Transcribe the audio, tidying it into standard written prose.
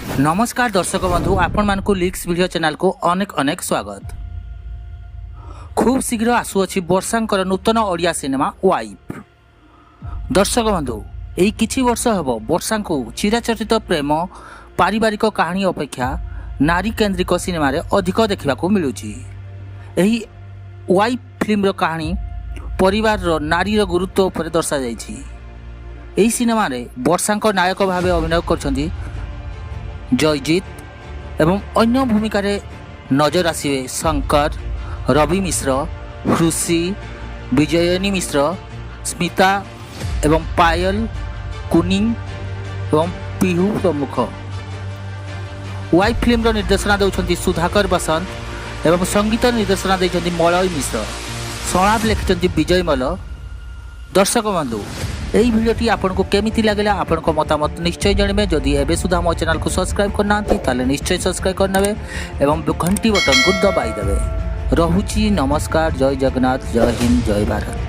ନମସ୍କାର ଦର୍ଶକ ବନ୍ଧୁ, ଆପଣମାନଙ୍କୁ ଲିକ୍ସ ଭିଡ଼ିଓ ଚ୍ୟାନେଲକୁ ଅନେକ ଅନେକ ସ୍ୱାଗତ। ଖୁବ୍ ଶୀଘ୍ର ଆସୁଅଛି ବର୍ଷାଙ୍କର ନୂତନ ଓଡ଼ିଆ ସିନେମା ୱାଇଫ୍। ଦର୍ଶକ ବନ୍ଧୁ, ଏଇ କିଛି ବର୍ଷ ହେବ ବର୍ଷାଙ୍କୁ ଚିରାଚରିତ ପ୍ରେମ ପାରିବାରିକ କାହାଣୀ ଅପେକ୍ଷା ନାରୀ କେନ୍ଦ୍ରିକ ସିନେମାରେ ଅଧିକ ଦେଖିବାକୁ ମିଳୁଛି। ଏହି ୱାଇଫ୍ ଫିଲ୍ମର କାହାଣୀ ପରିବାରର ନାରୀର ଗୁରୁତ୍ୱ ଉପରେ ଦର୍ଶାଯାଇଛି। ଏହି ସିନେମାରେ ବର୍ଷାଙ୍କ ନାୟକ ଭାବେ ଅଭିନୟ କରିଛନ୍ତି ଜୟଜିତ ଏବଂ ଅନ୍ୟ ଭୂମିକାରେ ନଜର ଆସିବେ ଶଙ୍କର, ରବି ମିଶ୍ର, ହୃଷି, ବିଜୟନୀ ମିଶ୍ର, ସ୍ମିତା ଏବଂ ପାୟଲ କୁନିଂ ଏବଂ ପିହୁ ପ୍ରମୁଖ। ୱାଇଫ୍ ଫିଲ୍ମର ନିର୍ଦ୍ଦେଶନା ଦେଉଛନ୍ତି ସୁଧାକର ବସନ୍ତ ଏବଂ ସଙ୍ଗୀତ ନିର୍ଦ୍ଦେଶନା ଦେଇଛନ୍ତି ମଳୟ ମିଶ୍ର। ସଂଳାପ ଲେଖିଛନ୍ତି ବିଜୟ ମଲ୍ଲ। ଦର୍ଶକ ବନ୍ଧୁ, ଏହି ଭିଡ଼ିଓଟି ଆପଣଙ୍କୁ କେମିତି ଲାଗିଲା, ଆପଣଙ୍କ ମତାମତ ନିଶ୍ଚୟ ଜଣାଇବେ। ଯଦି ଏବେ ସୁଦ୍ଧା ମୋ ଚ୍ୟାନେଲକୁ ସବସ୍କ୍ରାଇବ୍ କରିନାହାନ୍ତି, ତାହେଲେ ନିଶ୍ଚୟ ସବସ୍କ୍ରାଇବ୍ କରିନେବେ ଏବଂ ଘଣ୍ଟି ବଟନକୁ ଦବାଇ ଦେବେ। ରହୁଛି, ନମସ୍କାର। ଜୟ ଜଗନ୍ନାଥ, ଜୟ ହିନ୍ଦ, ଜୟ ଭାରତ।